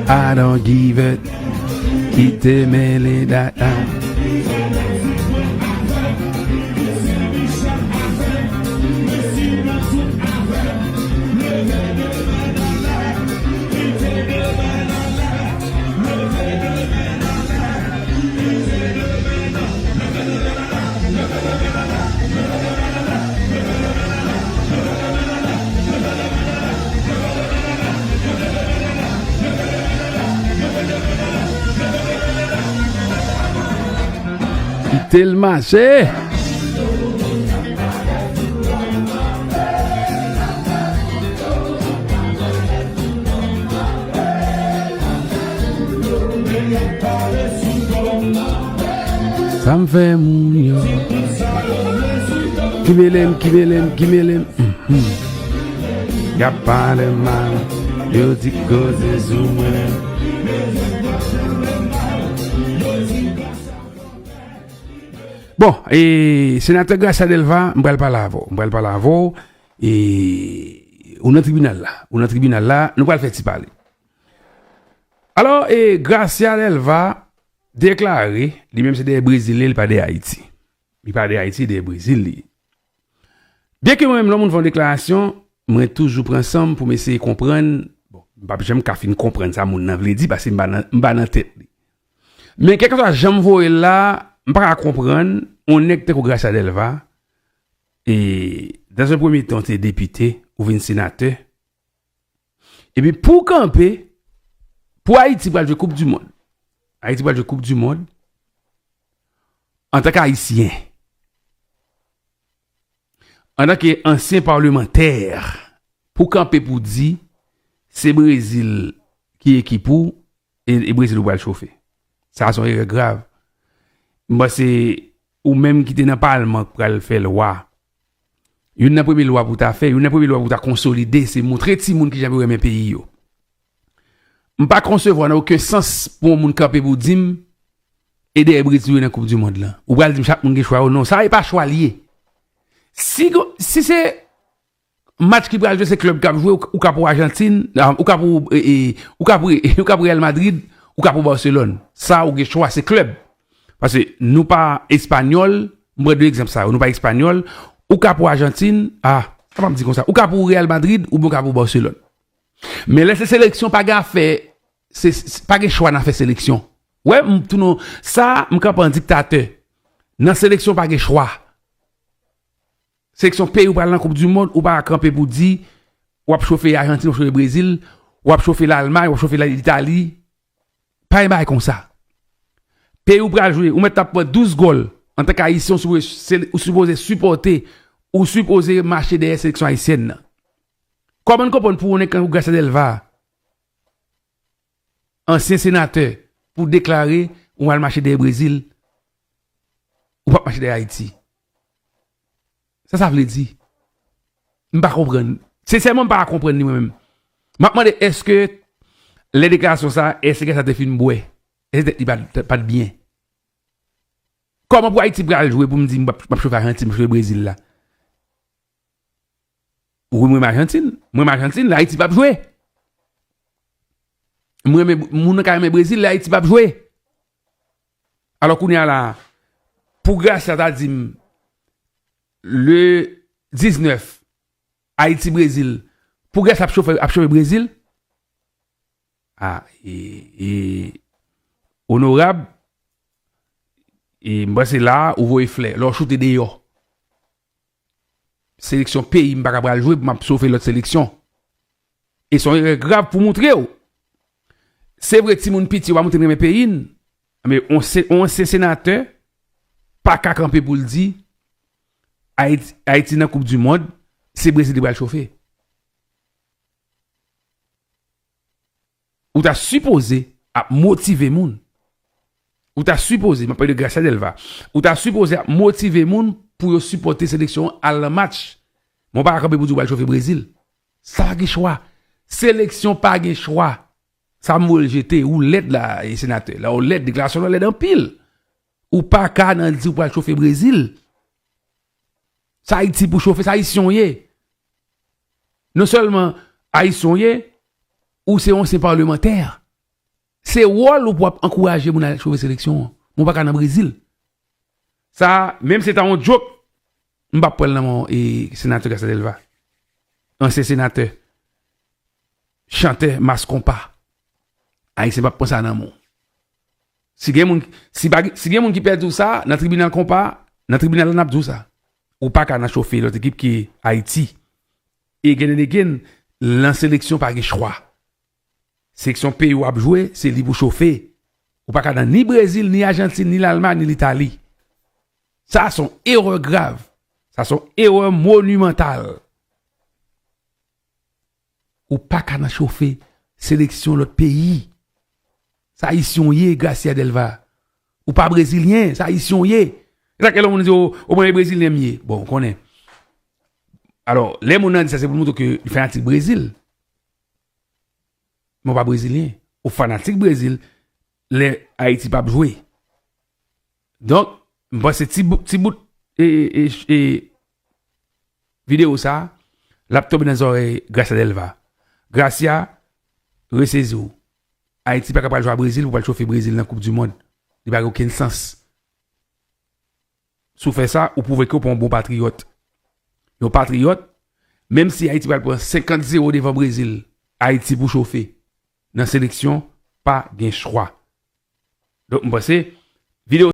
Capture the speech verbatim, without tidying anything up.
I don't give it. Kite mele dada. Kite l mache. Sa m fè moun yo. Ki mele m, ki mele m, ki mele m. Mhm. Y ap pale mal, yo di koze sou mwen. Bon, e, senatè Gracia Delva, m pral pale avè w. M pral pale avè w. E, ou nan tribinal la. Ou nan tribinal la, nou pral fè ti pale. Alò, e, Gracia Delva deklare, li menm se dèyè Brezil li ye, li pa dèyè Ayiti. Li pa dèyè Ayiti, dèyè Brezil li ye. Byenke mwen menm, lè yon moun fè yon deklarasyon, mwen toujou pran san m pou m eseye konprann. Bon, m p ap janm ka fin konprann sa moun nan vle di, paske m pa nan, m pa nan tèt li. Men kèlkeswa jan m voye l la, m pa ka konprann yon nèg tankou Gracia Delva, e, dans un premier temps, ou te depite, ou vin senatè, epi pou w kanpe, pou Ayiti pral jwe Koup di Mond. Ayiti pral jwe Koup di Mond antanke Ayisyen, antanke ansyen palemantè, pou w kanpe pou di se Brezil ki ekip ou, e, e Brezil ou pral chofe. Sa se yon erè grav. M panse ou menm ki te nan palman k pral fè lwa, youn nan premye lwa pou w ta fè, youn nan premye lwa pou w ta konsolide, se montre timoun kijan pou yo renmen peyi yo. M pa konsevwa nan okenn sans pou yon moun kanpe pou di m, e dèyè Brezil yo nan Koup di Mond lan. Ou pral di m chak moun gen chwa yo. Non, sa e pa chwa l ye. Si, go- si se match ki pral jwe, se klèb k ap jwe, ou, ou ka pou Ajantin, ah, ou ka pou, e, e, ou ka pou, ou ka pou Real Madrid, ou ka pou Barcelone. Sa, ou gen chwa, se klèb. Paske nou pa espanyòl, m pran de egzanp sa yo, nou pa espanyòl, ou ka pou Ajantin, ah, kòman m di konsa, ou ka pou Real Madrid, oubyen ou ka pou Barcelone. Men lè se seleksyon, pa gen afè, se, se, pa gen chwa nan afè seleksyon. Wè, m tounen, sa, m kanpe an diktatè. Nan seleksyon, pa gen chwa. Seleksyon peyi ou pral nan Koup di Mond, ou pa kanpe pou di, w ap chofe Ajantin, w ap chofe Brezil, w ap chofe Lalmay, w ap chofe Litali. Pa gen bagay konsa. Peyi ou pral jwe, ou mèt t ap pran douz gòl. Antanke Ayisyen, ou sipoze, ou sipoze sipòte, ou sipoze mache dèyè seleksyon ayisyèn nan. Kòman n konprann pou yon nèg tankou Gracia Delva, ansyen senatè, pou deklare ou al mache dèyè Brezil, ou p ap mache dèyè Ayiti? Sa sa vle di? M pa konprann. Sensèman, m pa konprann li mwen menm. M ap mande, èske lè deklarasyon sa, èske sa te fin bwè? Èske tèt li pa, pa t byen? Kòman pou Ayiti pral jwe pou m di m p ap, m ap chofe Ajantin, m ap chofe Brezil la? Wi, m renmen Ajantin. M renmen Ajantin, lè Ayiti p ap jwe. M renmen, moun nan ka renmen Brezil, lè Ayiti p ap jwe. Alò, kounye a la, pou Gracia ta di m, le diznèf, Ayiti, Brezil, pou Gracia ap chofe, ap chofe Brezil? Ah, e, e, onorab, e, m panse la, ou voye flè, lè w choute deyò. Seleksyon peyi m pa ka pral jwe pou m ap sofe lòt seleksyon. E se yon erè grav pou moutre w. Se vre, timoun piti, w pa moutre m renmen peyi n. Men on se, on ansyen senatè pa ka kanpe pou l di Ayiti, Ayiti nan Koup di Mond, se Brezil li pral chofe. Ou ta sipoze ap motive moun. Ou ta sipoze, m ap pale de Gracia Delva, ou ta sipoze ap motive moun pou yo sipòte seleksyon an al nan match. Men w pa ka kanpe pou di w pral chofe Brezil. Sa pa gen chwa. Seleksyon pa gen chwa. Sa m voye l jete, ou lèd la, e senatè. La, ou lèd, deklarasyon w lèd anpil. Ou pa ka nan di w pral chofe Brezil. Se Ayiti pou chofe, se Ayisyen w ye. Non sèlman Ayisyen w ye, ou se yon ansyen palemantè. Se wòl ou pou ap ankouraje moun al chofe seleksyon an. Mwen pa ka nan Brezil. Sa, menm se ta yon joke, m p ap pran l nan men e, senatè Gracia Delva. Ansyen senatè, chantè mas konpa. Ayisyen p ap pran sa nan men w. Si gen moun, si pa, si gen moun ki pèdi w sa, nan tribinal konpa, nan tribinal la n ap di w sa. Ou pa ka nan chofe lòt ekip ki Ayiti. E gen de gen, nan seleksyon pa gen chwa. Seleksyon peyi w ap jwe, se li pou chofe. Ou pa ka nan ni Brezil, ni Ajantin, ni Lalmay, ni Litali. Sa se yon erè grav. Sa se yon erè monimantal. Ou pa ka nan chofe seleksyon lòt peyi. Sa Ayisyen w ye, Gracia Delva. Ou pa Brezilyen, sa Ayisyen w ye. E sa ke lè moun di, o, o mwen e Brezilyen m ye. Bon, ou konnen. Alò, lè moun nan di sa, se pou l montre ke li fanatik Brezil. Men w pa Brezilyen. Ou fanatik Brezil lè Ayiti p ap jwe. Donk, m panse ti bout, ti bout e, e, e, videyo sa, l ap tonbe nan zòrèy Gracia Delva. Gracia, resezi w. Ayiti pa ka pral jwe a Brezil pou pral chofe Brezil nan Koup di Mond. Li pa gen okenn sans. Si w fè sa, ou pwouve ke w pa yon bon patriyòt. Yon patriyòt, menm si Ayiti pral pran senkant zewo devan Brezil, Ayiti pou chofe. Nan seleksyon, pa gen chwa. Donk, m panse, videyo